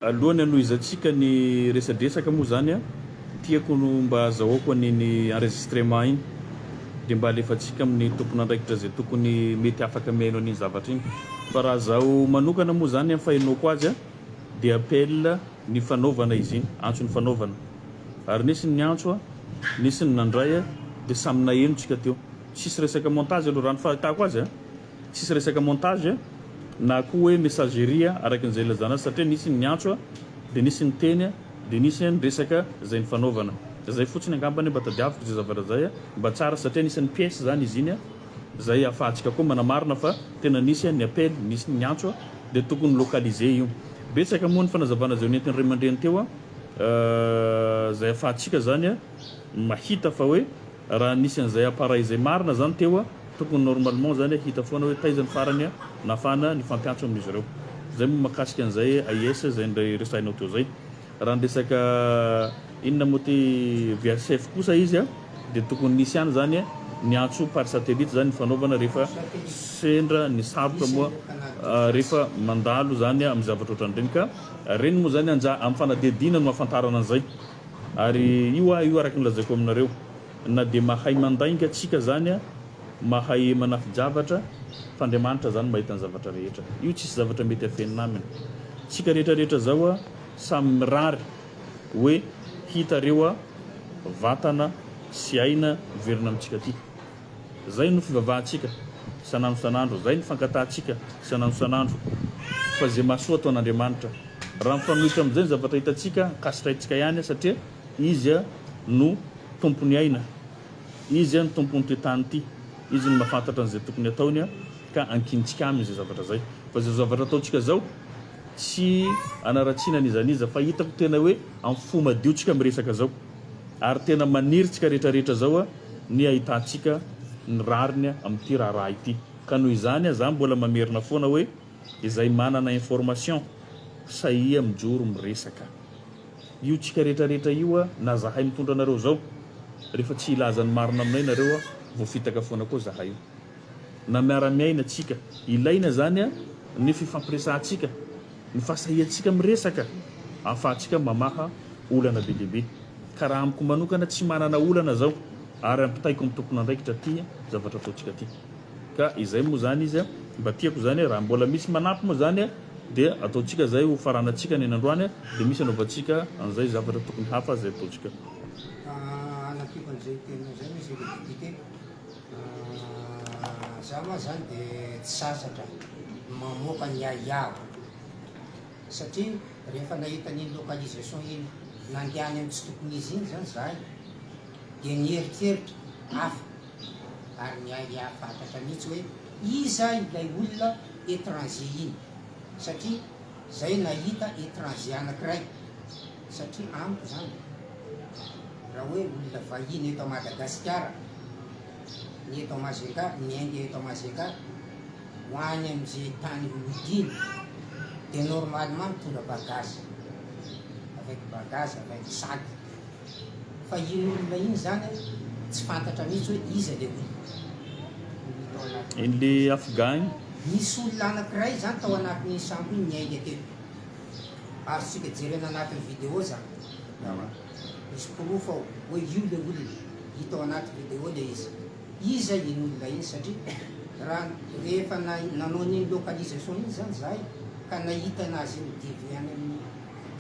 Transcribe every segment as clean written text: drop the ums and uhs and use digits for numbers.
Alohan'ny hanohizantsika ny resadresaka moa zany a, tiako no mba azahoako an'iny enregistrement iny dia mba alefantsika amin'ny tompon'andraikitra izay tokony mety afaka mihaino an'iny zavatra iny. Fa raha zaho manokana moa zany amin'ny fahenoako azy a, dia appel nifanaovana izy iny, antso nifanaovana. Ary nisy ny niantso a, nisy ny nandray a, dia samy naheno tsika teo. Tsisy resaka montage aloha raha ny fahitako azy a. Tsisy resaka montage na koa hoe messagerie araka izay ilazana azy satria nisy ny niantso dia nisy ny niteny dia nisy ny resaka izay nifanaovana. Izay fotsiny angambany mba tadiaviko izay zavatra izay mba tsara satria anisan'ny pièce izany izy iny izay ahafahantsika koa manamarina fa tena nisy ny appel, nisy ny niantso dia tokony localiser io. Betsaka moa ny fanazavana izay nentin'ny ray aman-dreny teo izay ahafahantsika izany mahita fa hoe Raha nisy an'izay appareil izay marina zany teo a, tokony normalement zany hita foana hoe taiza ny farany a nahafahana nifampiantso amin'izy ireo. Zay moa mahakasika an'izay AIS izay ndray resahinao teo zay. Raha ny resaka inona moa ty VHF kosa izy a, dia tokony nisy ihany zany ny antso par satellite zany nifanaovana rehefa sendra ny sarotra moa rehefa mandalo zany amin'ny zavatra ohatran'ireny ka reny moa zany anja amin'ny fanadihadiana no ahafantarana an'izay. Ary io aho io araka ny lazaiko aminareo, na dia mahay mandainga tsika zany a, mahay manafi-javatra, fa Andriamanitra zany mahita ny zavatra rehetra. Io tsisy zavatra mety afenina aminy. Tsika rehetra rehetra zao a, samy mirary hoe hita reo a vatana sy aina miverina amintsika aty. Zay no fivavahantsika isan'andro isan'andro, zay no fankatahantsika isan'andro isan'andro, fa ze mahasoa ataon'Andriamanitra. Raha mifanohitra amin'izay ny zavatra hitantsika, ankasitrahintsika ihany satria Izy no Tompon'ny aina, Izy no Tompon'ity tany ity, Izy no mahafantatra an'izay tokony hataony ka ankinintsika Aminy izay zavatra izay. Fa izao zavatra ataontsika izao, tsy anaratsiana an'iza n'iza fa hitako tena hoe amin'ny fo madio tsika miresaka izao ary tena maniry tsika rehetra rehetra izao ny ahitantsika ny rariny amin'ity raharaha ity ka noho izany za mbola mamerina foana hoe izay manana information sahia mijoro miresaka io tsika rehetra rehetra io na zahay mitondra anareo zao rehefa tsy hilaza ny marina aminay nareo voafitaka foana koa zahay io. na miara-miaina tsika. Ilaina zany ny fifampiresahantsika, ny fahasahiantsika miresaka ahafahantsika mamaha olana be dia be. Ka raha amiko manokana tsy manana olana zao ary ampitaiko amin'ny tompon'andraikitra ty zavatra ataontsika ty. Ka izay moa zany izy mba tiako zany raha mbola misy manampy moa zany dia ataontsika zay ho faranantsika ny anandroany dia misy anaovantsika an'izay zavatra tokony hafa zay ataontsika. Hanampiako an'izay teninao izay Monsieur le député. Za ma zany de tsy sasatra mamoaka ny ahiahiko satria rehefa nahita an'iny localisation iny nandeha any amin'ny tsy tokony izy iny zany zahay de nieritreritra hafa ary niahiahy fatratra mihitsy hoe iza ilay olona étranger iny satria zay nahita étranger anakiray satria amiko zany Raha hoe olona vahiny eto Madagasikara, ny eto Majunga, miainga eto Majunga ho any amin'izay tany hodiany dia normalement mitondra bagage, avec bagage, avec sac. Fa iny olona iny zany tsy fantatra mihitsy hoe iza le olona. Tao anatin'ny Iny le Afghan iny. Nisy olona anankiray zany tao anatin'iny sambo iny niainga teto. Azontsika jerena anatin'ny vidéo zany. Misy porofo ao hoe io le olona, hita ao anaty video le izy. Iza iny olona iny satria raha rehefa nanao an'iny localisation iny zany zahay ka nahita anazy iny mi-devier any amin'ny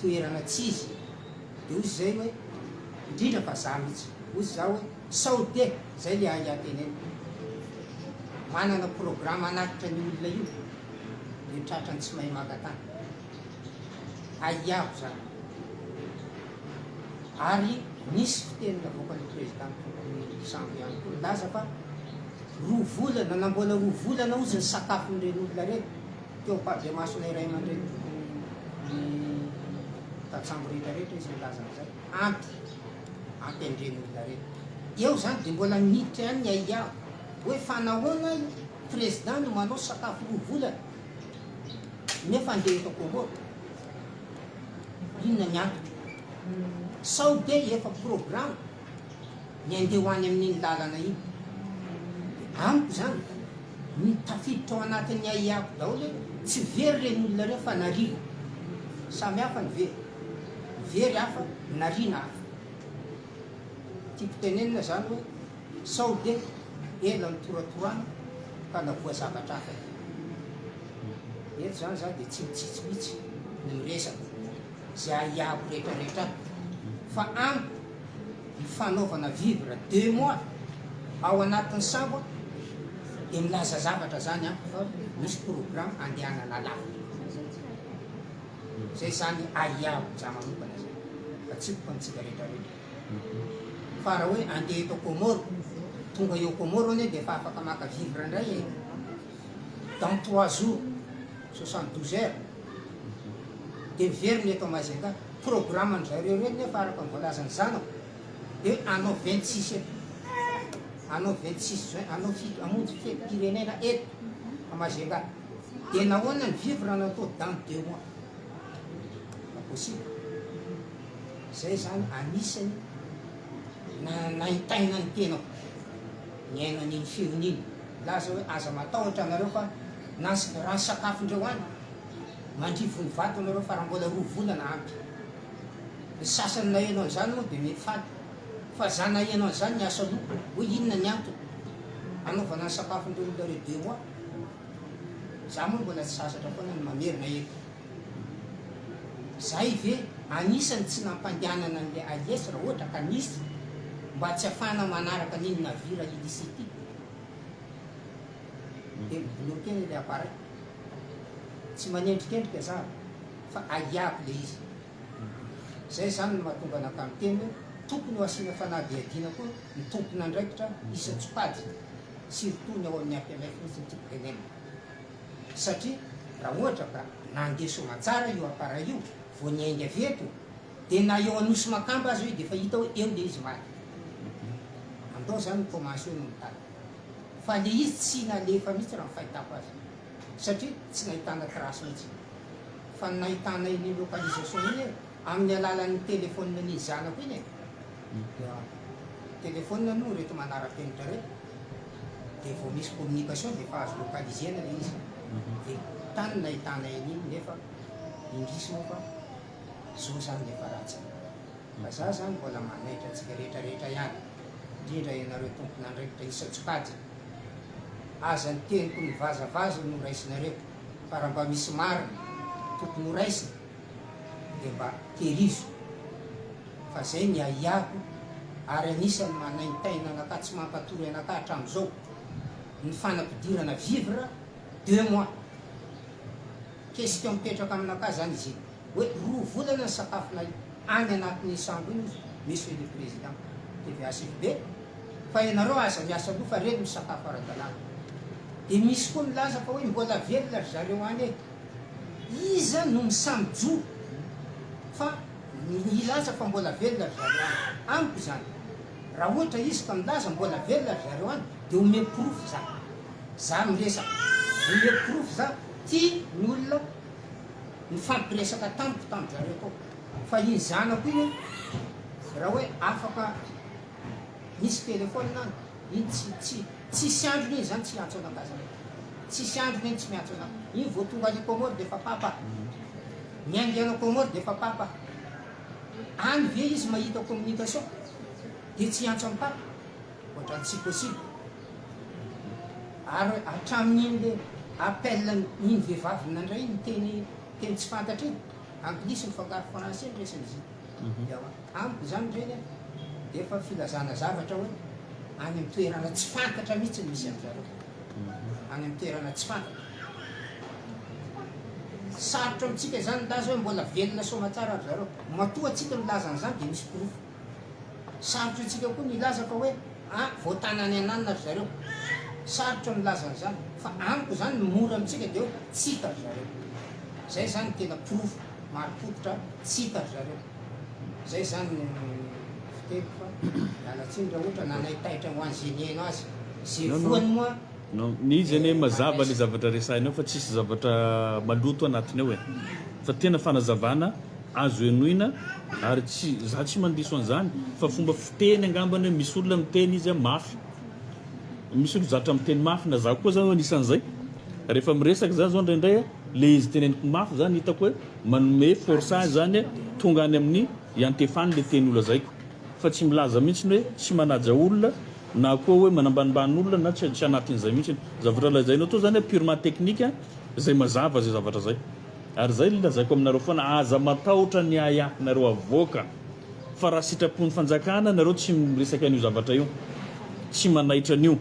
toerana tsy izy de hozy zay hoe indrindra fa za mihitsy hozy za hoe sao de zay le ahiahy teneniko manana programme hanatitra an'io olona io de tratrany tsy mahay maka tany. Ahiaho izany. Ary nisy fiteny navoakan'ny président tompon'ny sambo ihany koa nilaza fa roa volana na mbola roa volana hozy ny sakafon'ireny olona ireny teo ampahabemasonay ray aman-dreny tompon'ny tantsambo rehetra rehetra izy nilaza an'izay ampy ampy an'ireny olona ireny. Eo izany dia mbola niditra ihany ny ahiaho hoe fa nahoana i président no manao sakafo roa volana Nefa andeha eto Congo? Inona ny antony? Sao dia efa programme ny andeha ho any amin'iny lalana iny? Amiko izany, ny tafiditra ao anatin'ny ahiahiko daholo hoe tsy very ireny olona ireo fa nariana. Samy hafa ny very. Ny very hafa, ny nariana hafa. Tiako tenenina zany hoe sao de ela nitoratorana ka navoa zavatra hafa e. Eto zany za de tsy mitsitsy mitsy ny miresaka ze ahiahiko retraretra ato fa amiko ny fanaovana vivre deux mois ao anatin'ny sambo de milaza zavatra zany amiko fa misy programme andehanana lavitra. Zay zany ahiahiko za manokana zay fa tsy ko antsika rehetra rehetra. Fa raha hoe andeha eto Comore, tonga eo Comore anie dia efa afaka maka vivre indray e. Dans trois jours, 72 heures, dia miverina eto Majunga. Programme an-dry zareo ireny nefa araka ny voalazan'ny zanako dia hoe hanao 26 eto. Hanao 26 juin, hanao fito, hamonjy fetim-pirenena eto à Majunga. Dia nahoana ny vivre natao dans deux mois? Pas possible. Zay zany anisany nanaintaina ny tenako niaino an'iny feony iny. Milaza hoe aza matahotra anareo fa na raha ny sakafondreo any mandrivo ny vato anareo fa raha mbola roa volana ampy. Ny sasany naheno an'izany moa dia mety faly fa za naheno an'izany niasa loha hoe inona ny antony anaovana ny sakafondreo olona reo deux mois. Za moa mbola tsy sasatra foana ny mamerina eto. Zay ve anisany tsy nampandehanana an'le AIS raha ohatra ka nisy mba tsy afahana manaraka an'iny navire illicite iny? De mi-bloquer le appareil. Tsy manendrikendrika za fa ahiako le izy. Zay zany no mahatonga anakahy miteny hoe tokony ho asiana fanadihadiana koa ny tompon'andraikitra isan-tsokajiny surtout ny ao amin'ny APMF mihitsy no tiako tenenina. Satria raha ohatra ka nandeha soamantsara io appareil io vao niainga avy eto dia na eo Anosy Makamba aza io dia efa hita hoe eo le izy maty. Andao zany ny commence eo no mitady. Fa le izy tsy nalefa mihitsy raha ny fahitako azy. Satria tsy nahitana trace mihitsy. Fa ny nahitana iny localisation iny e, amin'ny alalan'ny téléphone n'iny zanako iny e. Dia téléphone no reto manara-penitra reto. Dia vao misy communication dia efa azo localiser-na ilay izy. Dia tany nahitana an'iny nefa indrisy moa fa zao zany efa ratsy. Fa za zany mbola manaitra antsika rehetra rehetra ihany, indrindra ianareo tompon'andraikitra isan-tsokajiny. Aza ny teniko mivazavaza no raisinareo fa raha mba misy marina tokony ho raisina dia mba tehirizo fa zay ny ahiahiko ary anisany manaintaina anakahy tsy mampatory anakahy hatramizao ny fanampidirana vivre deux mois question mipetraka aminakahy zany izy iny hoe roa volana ny sakafonay any anatin'iny sambo iny ozy monsieur le président TVACFB fa ianareo aza miasa loha fa reny misakafo ara-dalàna dia misy koa milaza fa hoe mbola velona ry zareo any e Iza no misahy mijoro fa milaza fa mbola velona ry zareo any? Amiko izany, raha ohatra izy ka milaza mbola velona ry zareo any dia omeo porofo za. Za miresaka. Omeo porofo za, ty ny olona nifampiresaka tamiko tamin zareo tao. Fa iny zanako iny raha hoe afaka misy telephone any, iny tsy tsy tsisy androny iny zany tsy hiantso anakahy zany. Tsisy androny iny tsy miantso anah. Iny vao tonga any Comores dia efa papa. Miainga any Comores dia efa papa. Any ve izy mahita communication dia tsy hiantso an'i papa? Ohatran'ny tsy possible. Ary hatramin'iny le appel iny vehivavy nandray iny teny teny tsy fantatra iny, anglisy mifangaro français ny resany izy iny. Dia amiko izany ireny an, dia efa filazana zavatra hoe any amin'ny toerana tsy fantatra mihitsy no misy an-dry zareo. Any amin'ny toerana tsy fantatra. Sarotra amintsika izany milaza hoe mbola velona soamatsara ry zareo. Matoa antsika milaza an'izany dia misy porofo. Sarotra antsika koa ny hilaza fa hoe ah voatana any ananona ry zareo. Sarotra ny milaza an'izany. Fa amiko izany ny mora amintsika dia hoe tsy hita ry zareo. Izay izany no tena porofo marim-pototra tsy hita ry zareo. Izay izany ny fiteniko fa miala tsiny raha ohatra nanaitaitra ho an'izay nihaino azy. Izay voany moa Non, ny izy anie mazava le zavatra resahinao fa tsisy zavatra maloto anatiny ao e. Fa tena fanazavana azo henoina ary tsy za tsy mandiso an'izany fa fomba fiteny angambany hoe misy olona miteny izy mafy. Misy olona zatra miteny mafy na za koa zao anisan'izay. Rehefa miresaka za zao indraindray a. Le izy teneniko mafy zany hitako hoe manome force ahy zany tonga any amin'ny iantefany le teny holazaiko fa tsy milaza mihitsy hoe tsy manaja olona na koa hoe manambanimbany olona na tsy anatin'izay mihitsy. Zavatra lazainao to zany purement technique zay mazava zay zavatra zay. Ary zay le lazaiko aminareo foana aza matahotra ny ahiahinareo avoaka fa raha sitrapon'ny fanjakana nareo tsy miresaka an'io zavatra io tsy manaitra an'io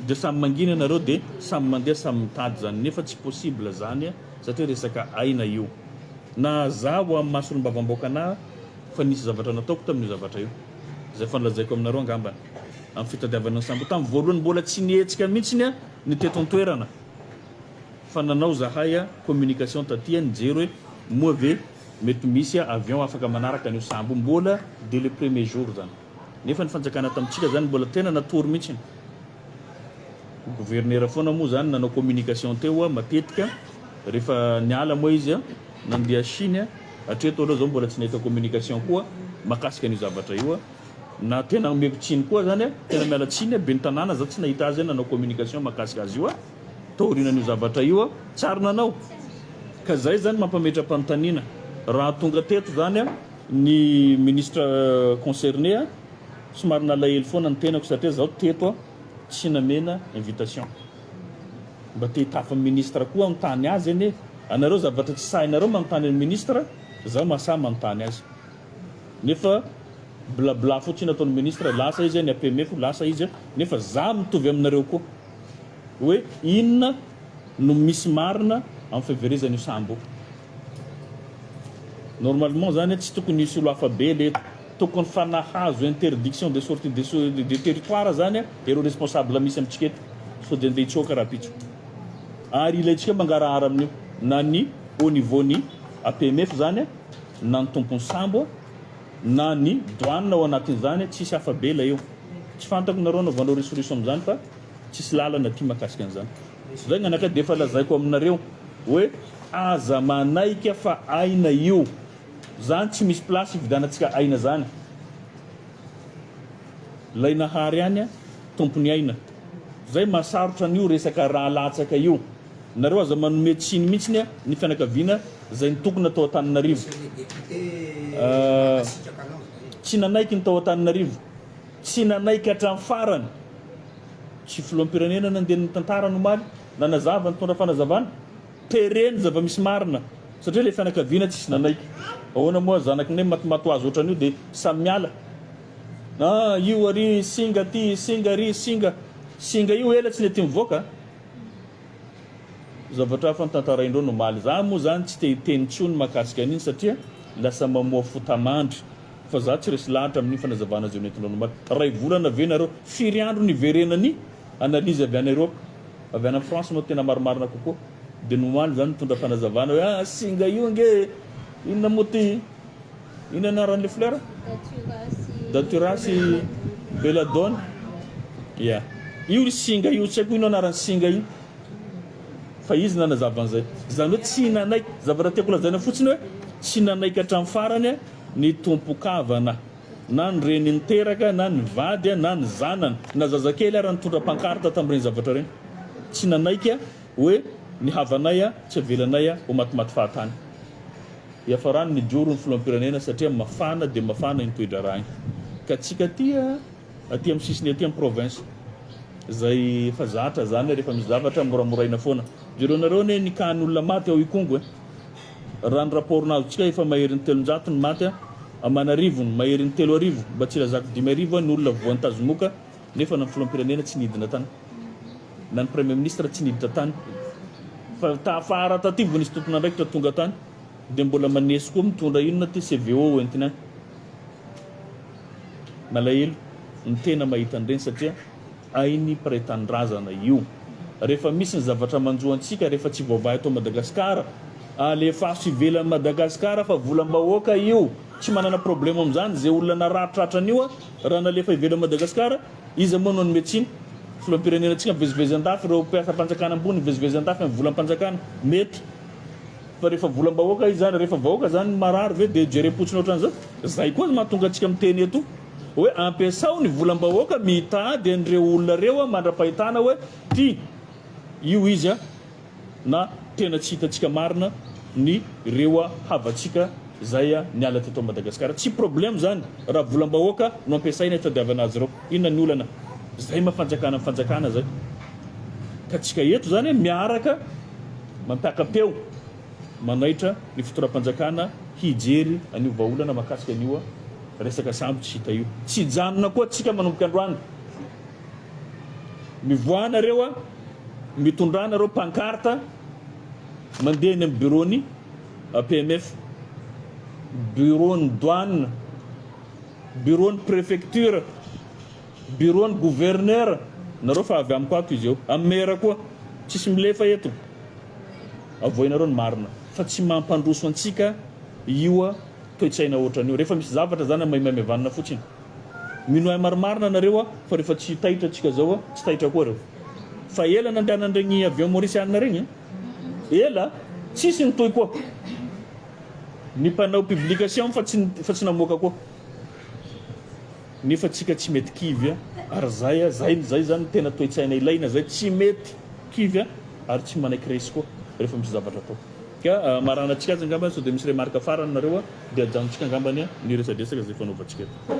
de samy mangina nareo de samy mandeha samy mitady zany nefa tsy possible zany satria resaka aina io na zaho amin'ny maha solombavambaoka anah fa nisy zavatra nataoko tamin'io zavatra io zay efa nolazaiko aminareo angambany amin'ny fitadiavana ny sambo tamin'ny voalohany mbola tsy nihetsika mihitsiny ny teto an-toerana Fa nanao zahay communication taty nijery hoe moa ve mety misy avion afaka manaraka an'io sambo io, mbola dès le premier jour zany. Nefa ny fanjakana tamintsika zany mbola tena natory mihitsy. Gouverneur foana moa zany nanao communication teo matetika, rehefa niala moa izy nandeha Chine, hatreto aloha zao mbola tsy nahita communication koa mahakasika an'io zavatra io. Na tena omeko tsiny koa zany a, tena miala tsiny a, ben'ny tanàna za tsy nahita azy nanao communication mahakasika azy io a, taorianan'io zavatra io a, tsy ary nanao. Ka zay zany mampametra-panontaniana, raha tonga teto zany a, ny ministre concerné a, somary nalahelo foana ny tenako satria zaho teto a, tsy namena invitation. Mba te hitafa ministre koa hanontany azy anie, anareo zavatra tsy sahinareo manontany an'ny ministre, zaho mahasahy manontany azy. Nefa blabla fotsiny ataon'ny ministre, lasa izy ny APMF lasa izy nefa za mitovy aminareo koa hoe inona no misy marina amin'ny fiverezan'io sambo io. Normalement zany tsy tokony hisy olo hafa be le eto, tokony fa nahazo interdiction de sortie de de territoire zany ireo responsable misy amintsika eto sao de andeha hitsoaka rahampitso. Ary ilaintsika mangarahara amin'io na ny au niveau ny APMF zany. na ny tompon'ny sambo na ny douane ao anatin'izany tsisy hafa be ilay eo. Tsy fantako nareo anaovanao risoriso amin'izany fa tsisy lalana aty mahakasika an'izany. Zay ny anakahy dia efa lazaiko aminareo hoe aza manaika fa aina io. Zany tsy misy place hividianantsika aina zany. Ilay Nahary ihany tompon'ny aina. Zay mahasarotra an'io resaka ra latsaka io. Nareo aza manome tsiny mihitsiny ny fianakaviana zay nitokona tao Antananarivo. Tsy nanaiky ny tao Antananarivo. Tsy nanaiky hatramin'ny farany. Tsy filoham-pirenena nandeha nitantara ny omaly, nanazava, nitondra fanazavana. Tereny zava-misy marina satria ilay fianakaviana tsisy nanaiky. Ahoana moa zanaky ny matimaty ho azy ohatran'io dia samy miala. Ah io ary singa ty, singa ary singa. Singa io ela tsy nety nivoaka. Zavatra hafa notantaraindreo ny omaly. Za moa zany tsy te hiteny intsony mahakasika an'iny satria lasa mamoha fota-mandry. Fa za tsy resy lahatra amin'iny fanazavana izay noentinao omaly. Ray volana ve nareo? Firy andro niverenany analyse avy any Europe? Avy any France no tena marimarina kokoa. Dia ny omaly zany nitondra fanazavana hoe ah singa io ange inona moa ty? Inona anaran'le fleur? Datura sy Belladone. Ya. Io ry singa io, tsy haiko ino anaran'ny singa io. Fa izy nanazava an'izay. Izany hoe tsy nanaiky, zavatra tiako lazaina fotsiny hoe tsy nanaiky hatramin'ny farany ny tompon-kavana, na ny reny niteraka, na ny vady, na ny zanany, na zazakely ara nitondra pancarte tamin'ireny zavatra ireny. Tsy nanaiky hoe ny havanay tsy avelanay ho matimaty fahatany. Hiafarany nijoro ny filoham-pirenena satria mafana dia mafana iny toe-draharaha iny. Ka tsika aty aty amin'ny sisiny aty amin'ny province zay efa zatra zany rehefa misy zavatra moramoraina foana. Jereonareo anie ny cas n'olona maty ao Ikongo e. Raha ny rapport nahazotsika efa maherin'ny 300 ny maty aman'arivony, maherin'ny 3000 mba tsy ilazako 5000 ny olona voan'ny tazomoka nefa na ny filoham-pirenena tsy nidina tany. Na ny premier ministre tsy niditra tany. Fa tafara taty vao nisy tompon'andraikitra tonga tany. Dia mbola manesy koa mitondra inona ty CVO hoentiny any. Malahelo ny tena mahita an'ireny satria hainy mpiray tanindrazana io. Rehefa misy ny zavatra manjo antsika rehefa tsy voavaha eto Madagascar, alefaso ivelan'i Madagascar fa volam-bahoaka io. Tsy manana problème amin'izany izay olona narary tratran'io raha nalefa ivelan'i Madagascar, iza moa no hanome tsiny? Filoham-pirenena-tsika mivezivezy andafy, ireo mpiasam-panjakana ambony mivezivezy andafy amin'ny volam-panjakana. Mety. Fa rehefa volam-bahoaka izy zany, rehefa vahoaka zany marary ve de jerem-potsiny ohatran'izao? Zay koa mahatonga antsika miteny eto hoe ampiasao ny volam-bahoaka mitady an'ireo olona ireo mandra-pahitana hoe ty io izy na. Tena tsy hitantsika marina ny reo havantsika zay niala teto Madagascar. Tsy problème zany raha volam-bahoaka no ampiasaina hitadiavana azy ireo. Inona ny olana? Zay maha fanjakana ny fanjakana zay. Ka tsika eto zany miaraka mampiaka-peo manaitra ny fitondram-panjakana hijery an'io vahaolana mahakasika an'io resaka sambo tsy hita io. Tsy hijanona koa tsika manomboka androany. Mivoaha nareo a, mitondrà nareo pancarte mandeha eny amin'ny bureau ny APMF, bureau ny douane, bureau ny préfecture, bureau ny gouverneur, nareo fa avy amiko ato izy eo, amin'ny maire koa, tsisy milefa eto, avoahinareo ny marina fa tsy mampandroso antsika io toe-tsaina ohatran'io, rehefa misy zavatra zany amaimaimaivanina fotsiny. Mino ahy marimarina nareo a fa rehefa tsy taitra tsika zao a tsy taitra koa reo. Fa ela nandehanan'iregny avion mauriciana regny a! Ela! Tsisy nitohy koa. Ny mpanao publication fa tsy fa tsy namoaka koa. Nefa tsika tsy mety kivy a! Ary zay a zay zay zany tena toe-tsaina ilaina zay tsy mety kivy a ary tsy manaiky resy koa rehefa misy zavatra atao. Ka hamaranantsika azy angamba sao dia misy remarque farany nareo a! Dia ajanontsika angambany ny resadresaka izay fanaovantsika eto.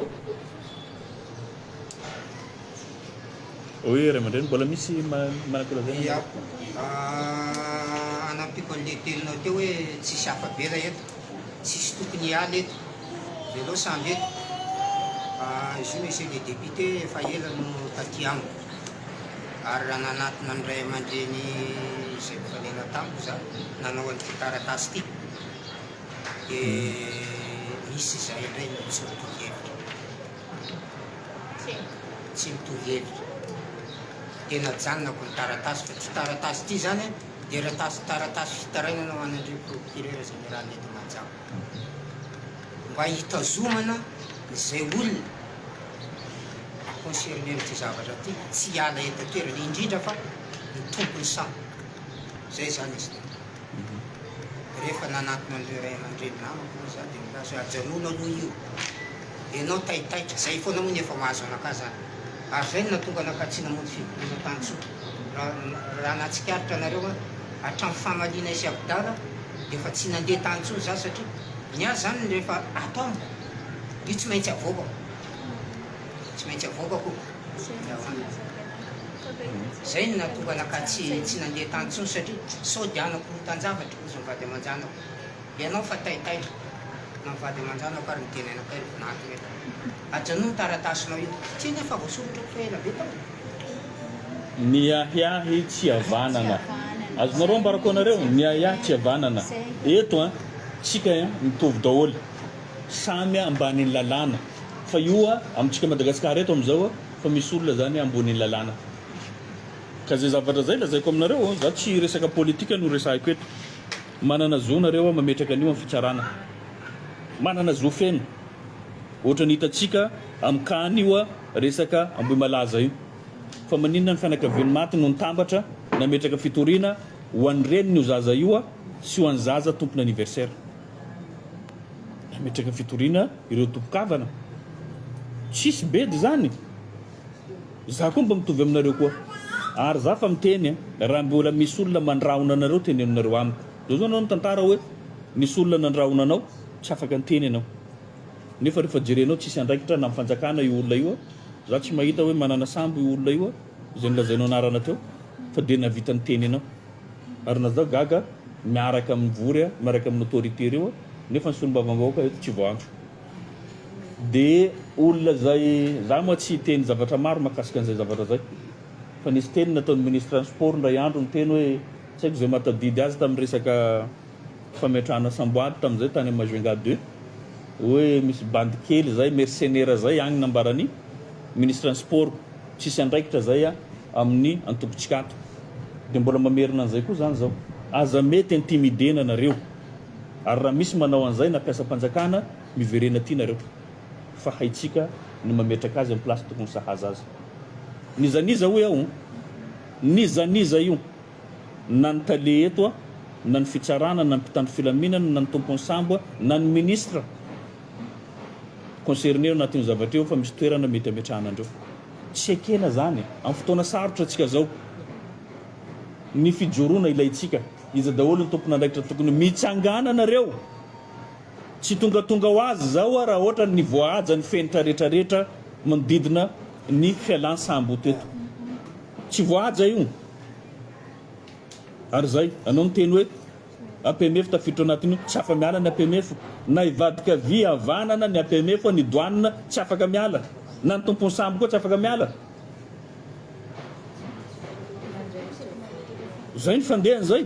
Oe ray aman-dreny, mbola misy manan-kolazaina Ia, nareo? hanampiako an'ilay teninao teo hoe tsisy afa-bela eto, tsisy tokony hiala eto, velao samby eto. Izy io monsieur le député efa ela no taty amiko, ary raha nanatona ny ray aman-dreny izay nifanena tamiko za nanao an'ity taratasy ity, Dia misy izahay indray no tsy mitovy hevitra. Tsy mitovy hevitra. Dia najanonako ny taratasy fa ity taratasy ity izany dia ratasy taratasy fitarainana ho an'Andriam Procureur Général eto Mahajanga. Mba hitazomana izay olona concerné amin'ity zavatra ity tsy hiala eto an-toerana, indrindra fa ny tompon'ny saha. Izay izany izy ity. Rehefa nanatona an'ireo ray aman-dreny namako moa za dia nilaza hoe ajanona aloha io, ianao taitaitra, zay foana moa ny efa mahazo anakahy zany, ary zay no nahatonga anakahy tsy namonjy fivoriana tany intsony, raha raha nahatsikaritra anareo aho hatramin'ny famaliana sy Abdala dia efa tsy nandeha tany intsony za satria ny ahy zany rehefa ato amiko io tsy maintsy avoakako, tsy maintsy avoakako io. Zay no nahatonga anakahy tsy tsy nandeha tany intsony satria sao dia hanakorotan-javatra hozy ny vady aman-janako. Ianao fa taitaitra. Na ny vady aman-janako ary niteny anakahy ry vinanto hoe ajanony taratasinao io. Ty nefa voasoratra fa ela be tao. Ny ahiahy tsy havanana. Azonareo ambarako anareo? Ny ahiahy tsy havanana. Eto an, tsika mitovy daholo. Samy ambanin'ny lalàna. Fa io amintsika Madagascar eto amin'izao fa misy olona zany ambonin'ny lalàna. Ka zay zavatra zay lazaiko aminareo, za tsy resaka politika no resahiko eto. Manana zo nareo mametraka an'io amin'ny fitsarana. Manana zo feno. Ohatran'ny hitantsika amin'ny can io resaka Ambohimalaza io. Fa maninona ny fianakavian'ny maty no nitambatra nametraka fitoriana ho an'ny reniny io zaza io sy ho an'ny zaza tompon'anniversaire. Nametraka fitoriana ireo tompon-kavana. Tsisy bedy zany. Za koa mba mitovy aminareo koa. Ary za fa miteny raha mbola misy olona mandrahona anareo tenenonareo amiko. Zao zao anao mitantara hoe nisy olona nandrahona anao, tsy afaka niteny ianao. Nefa rehefa jerenao tsisy andraikitra na amin'ny fanjakana io olona io. Za tsy mahita hoe manana sambo io olona io izay nolazainao anarana teo fa dia nahavita niteny ianao. Ary na zao gaga miaraka mivory miaraka amin'ny autorité ireo nefa ny solombavambahoaka eto tsy voaantso. De olona zay, za moa tsy hiteny zavatra maro mahakasika an'izay zavatra zay fa nisy teny nataon'ny ministre ny sport indray andro niteny hoe tsy haiko zay mahatadidy azy tamin'ny resaka fametrahana samboady tamin'izay tany Majunga deux hoe misy bandy kely zay mercenaire zay agny nambaran'ny ministre ny sport tsisy andraikitra zay amin'ny antokontsika ato. Dia mbola mamerina an'izay koa zany zao. Aza mety intimidena nareo. Ary raha misy manao an'izay na mpiasam-panjakana, miverena aty nareo. Fa haintsika ny mametraka azy amin'ny place tokony sahaza azy. N'iza n'iza hoy aho, n'iza n'iza io, na ny tale eto, na ny fitsarana, na ny mpitandro filaminana, na ny tompon'ny sambo, na ny ministre concerné ao anatin'io zavatra io fa misy toerana mety ametrahana andreo. Tsy ekena zany. Amin'ny fotoana sarotra tsika zao. Ny fijoroana ilaintsika. Iza daholo ny tompon'andraikitra tokony mitsangana nareo. Tsy tongatonga ho azy zao raha ohatra ny voahaja ny fenitra retraretra manodidina ny fialan sambo teto. Tsy voahaja io. Ary zay, anao miteny hoe APMF tafiditra ao anatin'io, tsy afa miala ny APMF. Na hivadika havia havanana ny APMF ny douane tsy afaka miala. Na ny tompon'ny sambo koa tsy afaka miala. Zay ny fandehany zay.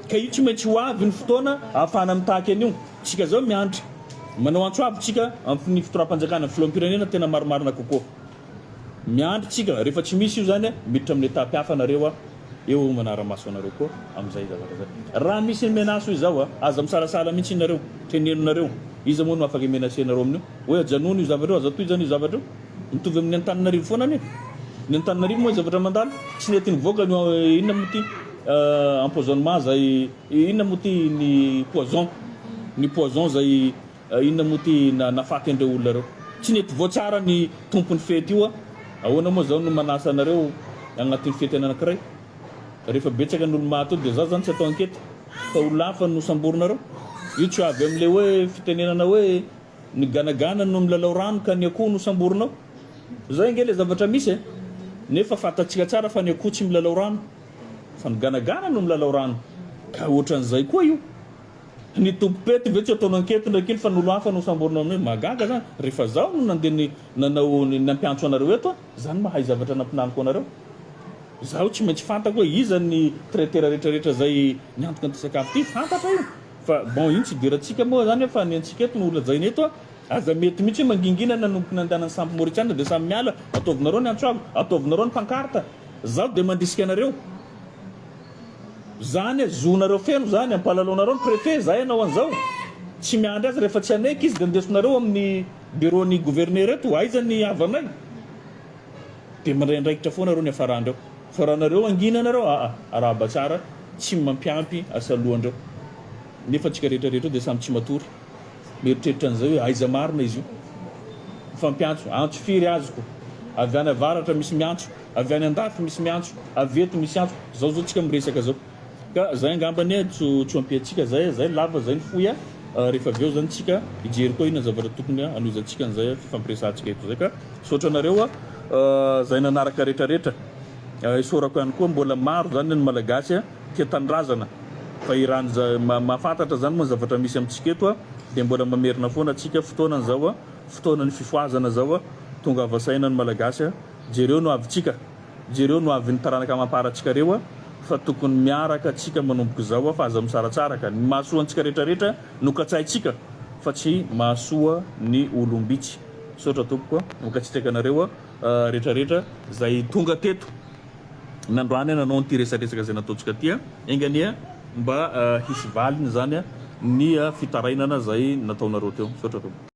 Ka io tsy maintsy ho avy ny fotoana ahafahana mitaky an'io. Tsika zao miandry. Manao antso avo tsika amin'ny fitondram-panjakana, filoham-pirenena tena marimarina kokoa. Miandry tsika, rehefa tsy misy io zany miditra amin'ny étape hafa nareo a, eo manara-maso anareo koa amin'izay zavatra zay. Raha misy ny menace hoy zaho a, aza misalasala mihitsy nareo, teneno nareo, iza moa no afaka hi-menacer nareo amin'io? Hoe ajanony io zavatra io, aza tohizana io zavatra io. Mitovy amin'ny Antananarivo foana anie. Ny Antananarivo moa zavatra mandalo, tsy nety nivoaka ny inona moa ity empoisonnement zay, inona moa ity ny poison, ny poison zay Inona moa ty nafaty an'ireo olona ireo? Tsy nety voatsara ny tompon'ny fety io a! Ahoana moa zao no manasa anareo agnatin'ny fety anankiray? Rehefa betsaka ny olo maty eo dia za zany tsy atao ankety fa olona hafa no samborinareo? Io tsy avy amin'ilay hoe fitenenana hoe ny ganagana no milalao rano ka ny akoho no samborinao? Zay ange le zavatra misy e! Nefa fantatsika tsara fa ny akoho tsy milalao rano fa ny ganagana no milalao rano ka ohatran'izay koa io. Ny tompom-pety ve tsy ataonao ankety ndraiky iny fa ny olo hafa no samborinao amin'io? Mahagaga zany, rehefa zaho no nandeha ny nanao ny nampiantso anareo eto a, za no mahay zavatra nampinaniko anareo. Zaho tsy maintsy fantako hoe iza ny traiteur rehetra rehetra zay niantoka an'ity sakafo ity, fantatra io. Fa bon iny tsy idirantsika moa zany fa ny antsika eto no holazaina eto a, aza mety mihitsy hoe mangingina nanomboka nandehanan'ny sampy Mauritiana dia samy miala, ataovinareo ny antso avo, ataovinareo ny pancarte, zaho dia mandrisika anareo. Zany e, zonareo feno zany, ampalalao nareo ny préfet, zahay hanao an'izao, tsy miandry azy, rehefa tsy hanaiky izy de andesonareo amin'ny bureau ny gouverneur eto, aiza ny havanay? De mandray andraikitra foana reo ny hafarandreo, fa raha nareo hangina nareo aa, arahaba tsara, tsy mampiampy asa lohandreo, nefa tsika rehetra rehetra eo de samy tsy matory, mieritreritra an'izay hoe aiza marina izy io, mifampiantso, antso firy azoko, avy any avaratra misy miantso. Avy any andafy misy miantso, avy eto misy antso, zao zao tsika miresaka zao. Ka zay angamba anie tsy ho ampiantsika zay, zay lava zay ny fohy a, rehefa avy eo zany tsika hijery koa inona zavatra tokony hanohizantsika an'izay fifampiresahantsika eto zay ka misaotra anareo zay nanaraka retraretra, isaorako ihany koa mbola maro zany ny malagasy tia tanindrazana fa i raha ny mahafantatra zany moa ny zavatra misy amintsika eto a dia mbola mamerina foana tsika fotoanany zao a, fotoanan'ny fifohazana zao a, tongava saina ny malagasy a. Jereo ny hoavintsika, jereo ny hoavin'ny taranaka amam-parantsika reo fa tokony miaraka tsika manomboka izao fa aza misaratsaraka, ny mahasoa antsika rehetra rehetra no katsahintsika fa tsy mahasoa ny olom-bitsy. Misaotra tompoko a, mankasitraka anareo rehetra rehetra zay tonga teto nandroany nanao an'ity resadresaka izay nataontsika ty a, enga anie mba hisy valiny izany ny fitarainana zay nataonareo teo. Misaotra tompoko.